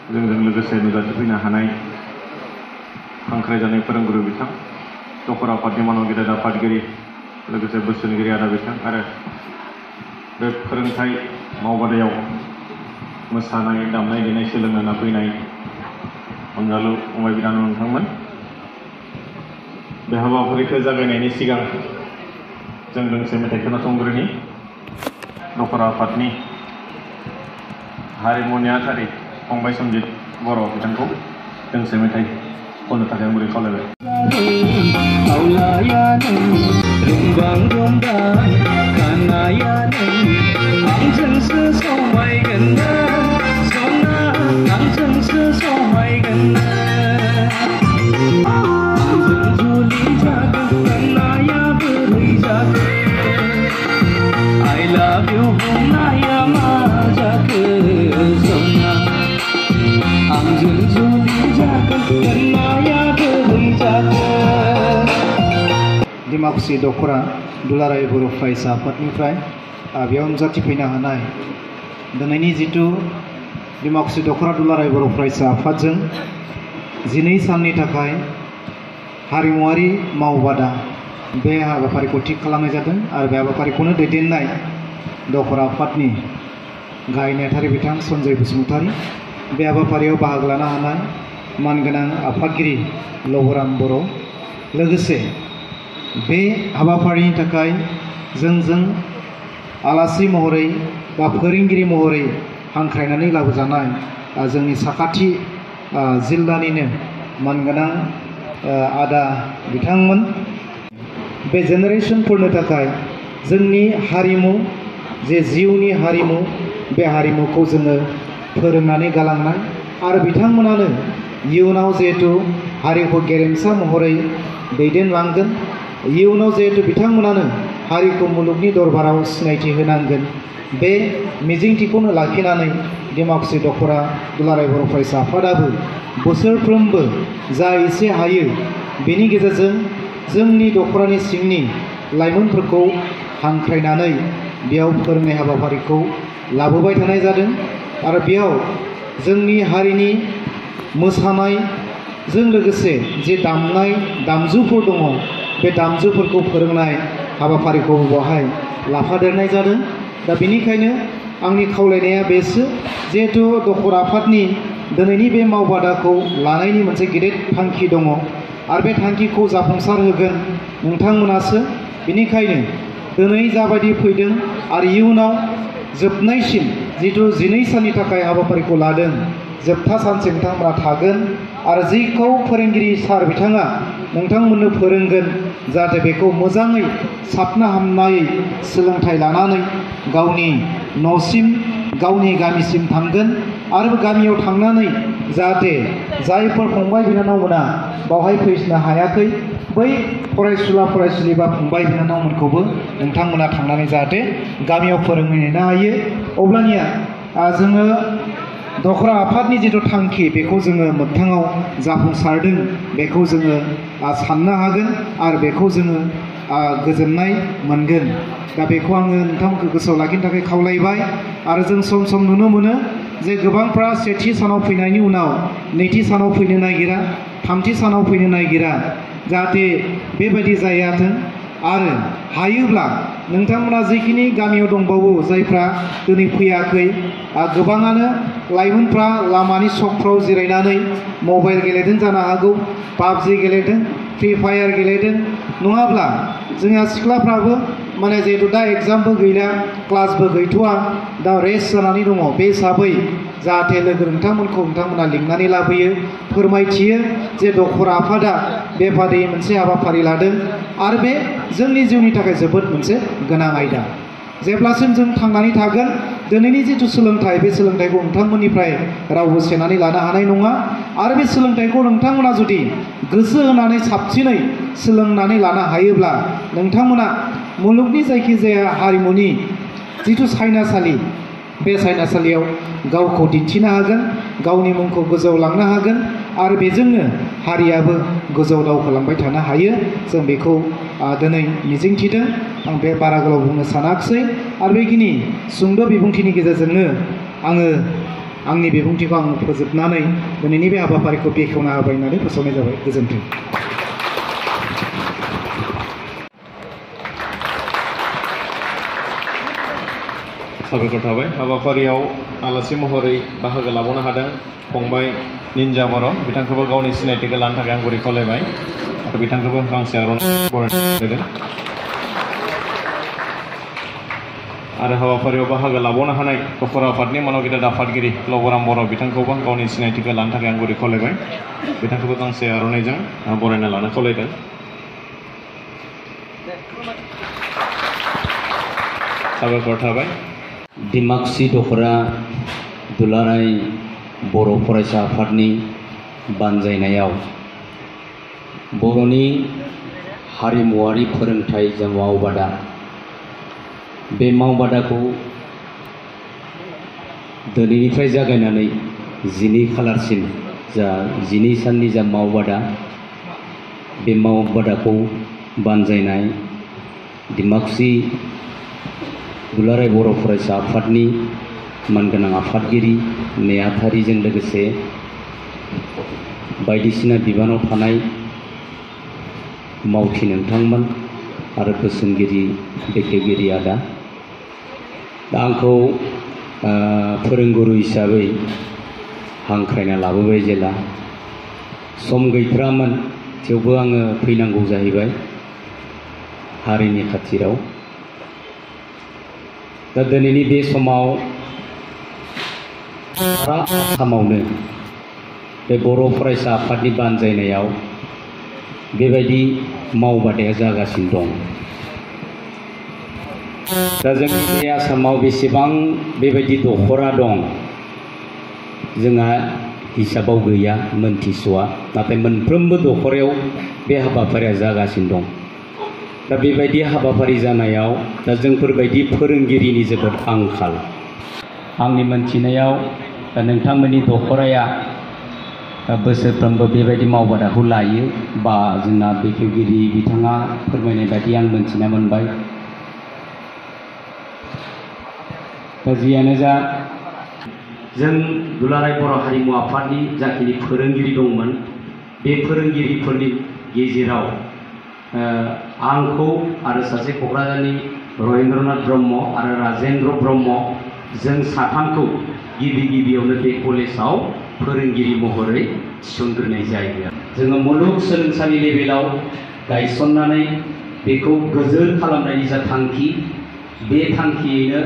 जोंजों लोगोसे नुजाथिफैनो हानाय हांख्रायजानाय फोरोंगुरु बिथां, दखरा आफादनि मानाव गेदेर आफादगिरि लोगोसे बोसोनगिरि आदा बिथां आरो बे फोरोंथाइ मावबादायाव मोसानाय दामनाय देनाय सोलोंना फैनाय अनजालु फंबाय बिनानाव नोंथांमोन, बे हाबाफारिखौ जागायनायनि सिगां जों दोंसे मेथाइ खोनासंग्रोनि। दखरा आफादनि हारिमुनि नेहाथारि फंबाय सनजित बर' बिथांखौ दोंसे मेथाइ खननो थाखाय गुरै खावलायबाय। दिमाकुसि दखरा दुलाराय बर' फरायसा आफादनिफ्राय बेयाव नुजाथिफैनो हानाय दिनैनि जिथु दिमाकुसि दखरा दुलाराय बर' फरायसा आफादजों 12 साननि थाखाय हारिमुआरि मावबादा बे हाबाफारिखौ थिग खालामनाय जादों आरो बे हाबाफारिखौनो दैदेननाय दखरा आफादनि गाहाय नेहाथारि बिथां सन्जय बसुमतारी, बे हाबाफारियाव बाहागो लानो हानाय मानगोनां आफादगिरि लबराम बर', लोगोसे बे हाबाफारिनि थाखाय जोंजों आलासि महरै बा फोरोंगिरि महरै हांख्रायनानै लाबोजानाय जोंनि साखाथि जिल्लानिनो मानगोनां आदा बिथांमोन, बे जेनेरेसनफोरनो थाखाय जोंनि हारिमु जे जिउनि हारिमु बे हारिमुखौ जोङो फोरोंनानै गालांनाय आरो बिथांमोनानो इयुनाव जिहेतु हारिखौ गेरेमसा महरै दैदेनलांगोन, इयुनाव जिहेतु बिथांमोनानो हारिखौ मुलुगनि दरबाराव सिनायथि होनांगोन, बे मिजिंथिखौनो लाखिनानै दिमाकुसि दखरा दुलाराय बर' फरायसा आफादाबो बोसोरफ्रोमबो जा एसे हायो बेनि गेजेरजों जोंनि दखरानि सिंनि लाइमोनफोरखौ हांख्रायनानै बेयाव फोरोंनाय हाबाफारिखौ लाबोबाय थानाय जादों आरो बेयाव जोंनि हारिनि मोसानायजों लोगोसे जे दामनाय दामजुफोर दङ बे दामजुफोरखौ फोरोंनाय हाबाफारिखौ बेवहाय लाफादेरनाय जादों। दा बेनिखायनो आंनि खावलायनाया बेसो, जिहेतु दखरा आफादनि दिनैनि बे मावबादाखौ लानायनि मोनसे गेदेर थांखि दङ आरो बे थांखिखौ जाफुंसार होगोन नोंथांमोनासो। बेनिखायनो दिनै जाबायदि फैदों आरो इयुनाव जोबनायसिम जिथु 12 साननि थाखाय हाबाफारिखौ लादों, जोबथा सानसिम नोंथांमोना थागोन आरो जिखौ फोरोंगिरि सार बिथाङा नोंथांमोननो फोरोंगोन जाहाथे बेखौ मोजाङै साबना हामनायै सोलोंथाइ लानानै गावनि न'सिम गावनि गामिसिम थांगोन आरो गामियाव थांनानै जाहाथे जायफोर फंबाय बिनानावमोना बावहाय फैनो हायाखै बै फरायसुला फरायसुलि बा फंबाय बिनानावमोनखौबो नोंथांमोना थांनानै जाहाथे गामियाव फोरोंहैनो हायो। अब्लानिया जोङो दखरा आफादनि जिथु थांखि बेखौ जोङो मोगथाङाव जाफुंसारदों बेखौ जोङो साननो हागोन आरो बेखौ जोङो गोजोननाय मोनगोन। दा बेखौ आङो नोंथांमोनखौ गोसोआव लाखिनो थाखाय खावलायबाय आरो जों सम सम नुनो मोनो जे गोबांफ्रा सेथि सानाव फैनायनि उनाव नैथि सानाव फैनो नागिरा, थामथि सानाव फैनो नागिरा, जाहाथे बेबायदि जायाथों आरो हायोब्ला नोंथांमोना जिखिनि गामियाव दंबावो जायफ्रा दिनै फैयाखै, गोबाङानो लाइमोनफ्रा लामानि सकफ्राव जिरायनानै मबाइल गेलेदों जानो हागौ, पाबजि गेलेदों, फ्रि फायार गेलेदों, नङाब्ला जोंहा सिख्लाफ्राबो माने जिहेतु दा एग्जामबो गैला क्लासबो गैथ'वा दा रेस्ट जानानै दङ, बे हिसाबै जाहाथे लोगो नोंथांमोना लिंनानै लाबोयो, फोरमायथियो जे दखरा आफादा बेबादि मोनसे हाबाफारि लादों आरो बे जोंनि जिउनि थाखाय जोबोद मोनसे गोनां आयदा। जेब्लासिम जों थांनानै थागोन दिनैनि जिथु सोलोंथाइ बे सोलोंथाइखौ नोंथांमोननिफ्राय रावबो सेनानै लानो हानाय नङा आरो बे सोलोंथाइखौ नोंथांमोना जुदि गोसो होनानै साबसिनै सोलोंनानै लानो हायोब्ला नोंथांमोना मुलुगनि जायखिजाया हारिमुनि जिथु सायनासालि बे सायनासालियाव गावखौ दिन्थिनो हागोन, गावनि मुंखौ गोजौआव लांनो हागोन आरो बेजोंनो हारियाबो गोजौ दावखोलांबाय थानो हायो। जों बेखौ दिनै मिजिंथिदों। आं बे बारा गोलाव बुंनो सानाखिसै आरो बेखिनि सुंद' बिबुंथिनि गेजेरजोंनो आङो आंनि बिबुंथिखौ आं फोजोबनानै दिनैनि बे हाबाफारिखौ बेखेवना होबाय होननानै फोसावनाय जाबाय। गोजोन्थों। साबायखर थाबाय। हाबाफारियाव आलासि महरै बाहागो लाबावनो हादों फंबाय निन्जा बर', बिथांखौबो गावनि सिनायथिखौ लानो थाखाय आं गुरै खावलायबाय आरो बिथांखौबो गांसे आर'नाइ बरायदों। आरो हाबाफारियाव बाहागो लाबावनो हानाय दखरा आफादनि मानाव गेदेर आफादगिरि लबराम बर', बिथांखौबो गावनि सिनायथिखौ लानो थाखाय आं गुरै खावलायबाय, बिथांखौबो गांसे आर'नाइजों बरायना लानो खावलायदों। साबायखर थाबाय। डिमाकुसि दखरा दुलाराय बर' फरायसा आफादनि बानजायनायाव बर'नि हारिमुवारि फोरोंथाइ जा मावबादा, बे मावबादाखौ दिनैनिफ्राय जागायनानै 12 खालारसिम जा 12 साननि जा मावबादा, बे मावबादाखौ बानजायनाय डिमाकुसि दुलाराय बर' फरायसा आफादनि मानगोनां आफादगिरि नेहाथारिजों लोगोसे बायदिसिना बिबानाव थानाय मावथि नोंथांमोन आरो बोसोनगिरि बेखेवगिरि आदा, दा आंखौ फोरोंगुरु हिसाबै हांख्रायना लाबोबाय जेला सम गैथ्रामोन, थेवबो आङो फैनांगौ जाहैबाय हारिनि खाथिराव। दा दिनैनि बे समाव सारा आसामावनो बे बर' फरायसा आफादनि बानजायनायाव बेबायदि मावबादाया जागासिनो दं। दा जोंनि बे आसामाव बेसेबां बेबायदि दखरा दं जोंहा हिसाबाव गैया, मोनथिस'आ, नाथाय मोनफ्रोमबो दखरायाव बे हाबाफारिया जागासिनो दं। दा बेबायदि हाबाफारि जानायाव दा जोंफोरबायदि फोरोंगिरिनि जोबोद आंखाल। आंनि मोनथिनायाव नोंथांमोननि दखराया बोसोरफ्रोमबो बेबायदि मावबादाखौ लायो, बा जोंना बेखेवगिरि बिथाङा फोरमायनाय बायदि आं मोनथिना मोनबाय। दा जियानो जा, जों दुलाराय बर' हारिमु आफादनि जाखिनि फोरोंगिरि दंमोन, बे फोरोंगिरिफोरनि गेजेराव आंखौ आरो सासे क'क्राझारनि रहिन्द्रनाथ ब्रह्म आरो राजेन्द्र ब्रह्म, जों साथामखौ गिबियावनो बे कलेजाव फोरोंगिरि महरै थिसनग्रोनाय जायो। जोङो मुलुगसोलोंसालि लेभेलाव गायसननानै बेखौ गोजोर खालामनायनि जा थांखि, बे थांखियैनो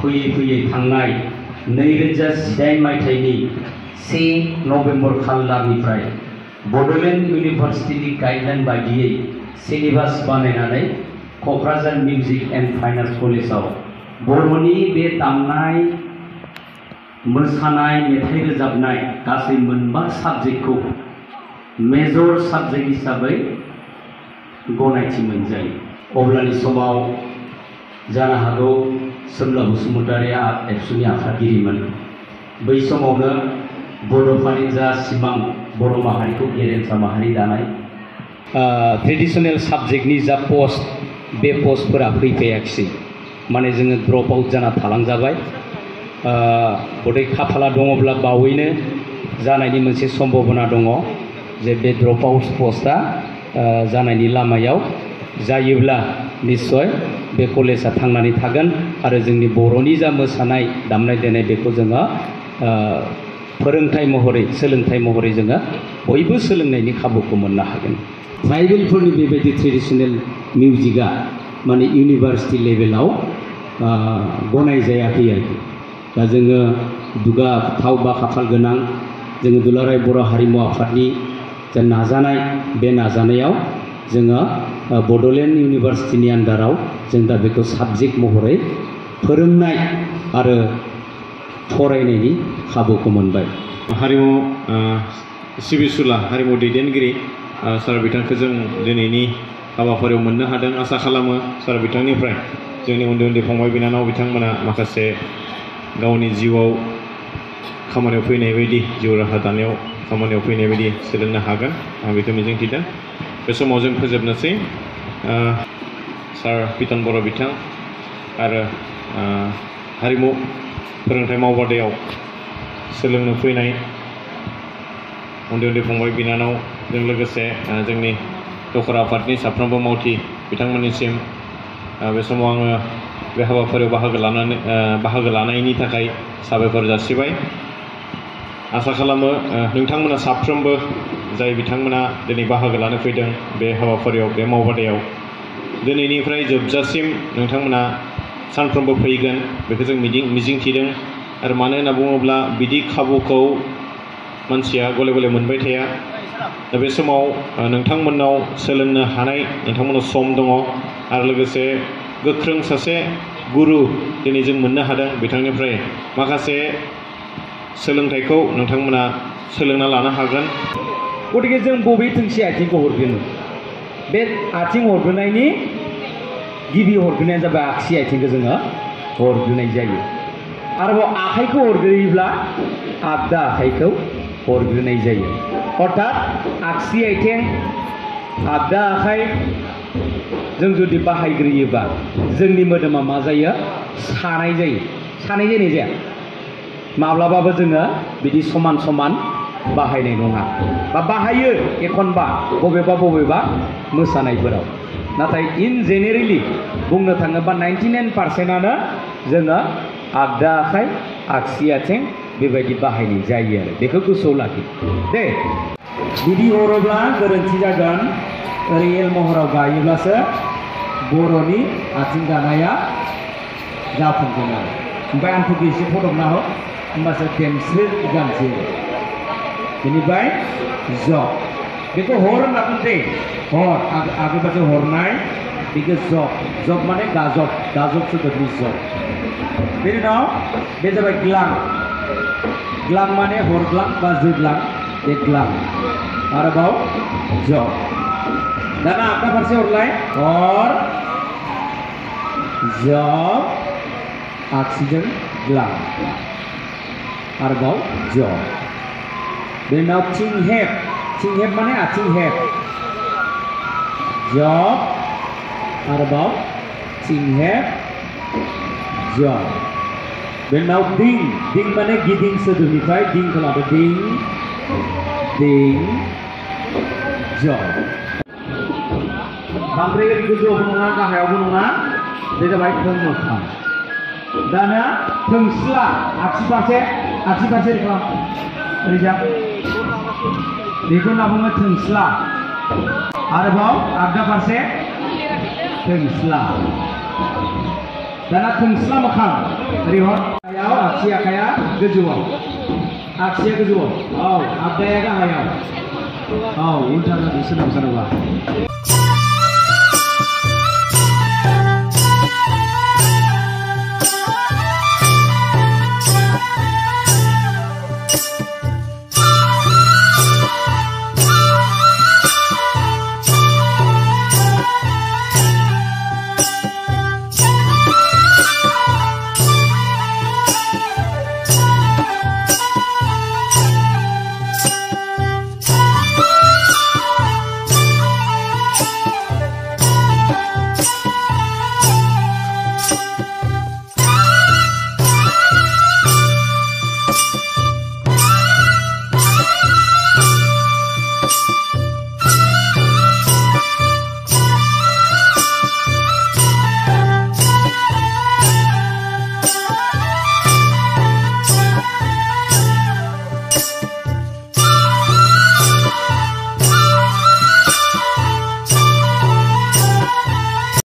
फैयै फैयै थांनाय 2018 मायथाइनि 1 नभेम्बर खालनिफ्राय बड'लेण्ड इउनिभार्सिटिनि गाइडलाइन बायदियै सिलेबास बानायनानै Kokrajhar music and fine arts कलेजाव बर'नि बे दामनाय, मोसानाय, मेथाइ रोजाबनाय गासै 4 साबजेक्टखौ मेजर साबजेक्ट हिसाबै गनायथि मोनजायो। अब्लानि समाव जानो हागौ सोमला बसुमतारिया एबसुनि आफादगिरिमोन। बै समावनो बड'फानि जा सिमां बर' माहारिखौ गेरेमसा माहारि दानाय ट्रेडिसनेल साबजेक्टनि जा पस्ट, बे पस्टफोरा फैफायाखिसै, माने जोङो ड्रप आउट जाना थालांजाबाय। गदै खाफाला दङब्ला बावैनो जानायनि मोनसे सम्भावना दङ जे बे ड्रप आउट पस्टआ जानायनि लामायाव जायोब्ला निस्सय बे कलेजा थांनानै थागोन आरो जोंनि बर'नि जा मोसानाय, दामनाय देनाय बेखौ जोङो फोरोंथाइ महरै, सोलोंथाइ महरै जोङो बयबो सोलोंनायनि खाबुखौ मोननो हागोन। ट्राइबेलफोरनि बेबायदि ट्रेडिसनेल मिउजिकआ माने इउनिभार्सिटि लेभेलाव गनायजायाखै आरोखि। दा जोङो दुगाथाव बा खाफाल गोनां, जोङो दुलाराय बर' हारिमु आफादनि जा नाजानाय, बे नाजानायाव जोङो बड'लेण्ड इउनिभार्सिटिनि आन्दाराव जों दा बेखौ साबजेक्ट महरै फोरोंनाय आरो फरायनायनि खाबुखौ मोनबाय। हारिमु सिबिसुला हारिमु दैदेनगिरि सार बिथांखौ जों दिनैनि हाबाफारियाव मोननो हादों। आसा खालामो सार बिथांनिफ्राय जोंनि उन्दै उन्दै फंबाय बिनानाव बिथांमोना माखासे गावनि जिउआव खामानियाव फैनाय बायदि, जिउ राहा दानायाव खामानियाव फैनाय बायदि सोलोंनो हागोन, आं बेखौ मिजिंथिदों। बे समाव जों फोजोबनोसै। सार बिथन बर' बिथां आरो हारिमु फोरोंथाइ मावबादायाव सोलोंनो फैनाय उन्दै उन्दै फंबाय बिनानावजों लोगोसे जोंनि दखरा आफादनि साफ्रोमबो मावथि बिथांमोननिसिम बे समाव आङो बे हाबाफारियाव बाहागो लानायनि थाखाय साबायखर जासिबाय। आसा खालामो नोंथांमोना साफ्रोमबो जाय बिथांमोना दिनै बाहागो लानो फैदों बे हाबाफारियाव बे मावबादायाव दिनैनिफ्राय जोबजासिम नोंथांमोना सानफ्रोमबो फैगोन बेखौ जों मिजिंथिदों। आरो मानो होनना बुङोब्ला बिदि खाबुखौ मानसिया गले गले मोनबाय थाया। दा बे समाव नोंथांमोननाव सोलोंनो हानाय नोंथांमोनाव सम दङ आरो लोगोसे गोख्रों सासे गुरु दिनै जों मोननो हादों बिथांनिफ्राय माखासे सोलोंथाइखौ नोंथांमोना सोलोंना लानो हागोन। गतिके जों बबे थोंसे आथिंखौ हरगोन? बे आथिं हरग्रोनायनि गिबि हरग्रोनायानो जाबाय आगसि आथिंखौ जोङो हरग्रोनाय जायो। आरोबाव आखाइखौ हरग्रोयोब्ला आगदा आखाइखौ हरग्रोनाय जायो। अर्थात आगसि आथिं आगदा आखाइ जों जुदि बाहायग्रोयोबा जोंनि मोदोमा मा जायो? सानाय जायो। सानाय जानाय जाया? माब्लाबाबो जोङो बिदि समान समान बाहायनाय नङा बा बाहायो एखनबा बबेबा मोसानायफोराव। नाथाय इन जेनेरेलि बुंनो थाङोबा 99%आनो जोङो आगदा आखाइ आगसि आथिं बेबायदि बाहायनाय जायो आरो बेखौ गोसोआव लाखि दे। बिदि हरोब्ला गोरोन्थि जागोन। ओरै एल महराव गायोब्लासो बर'नि आथिं गानाया जाफुंगोन आरो। ओमफ्राय आंखौ एसे फदबना हो होमबासो देमस्रि गानसै। बेनिफ्राय जब बेखौ हर होनना बुंसै। हर आगोलबासो हरनाय बेखौ जब माने गाजब सोदोबनि जब। बेनि उनाव बे जाबाय ग्लां। ग्लां माने हरग्लां बा जोग्लां बे ग्लां। आरोबाव जब। दाना आगदा फारसे हरलाय हर जब आगसिजों ग्लां आरोबाव जब। बेनि उनाव थिंहेब माने आथिं हेब जब आरोबाव थिंहेब जब। बेनि उनाव दिं माने गिदिं सोदोबनिफ्राय दिं खालामो दिं जब। बांद्राय ओरै गोजौआवबो नङा गाहायावबो नङा बे जाबाय थों मोखां। दाना थोंस्ला आगसि फारसे खालाम ओरैजा बेखौ होनना बुङो थोंस्ला। आरोबाव आगदा फारसे थोंस्ला। दाना थोंस्ला मोखां ओरै हर आगसि आखाइया गोजौआव आगसिया गोजौआव औ आगदाया गाहायाव औ उल्था जादों सोरनाबा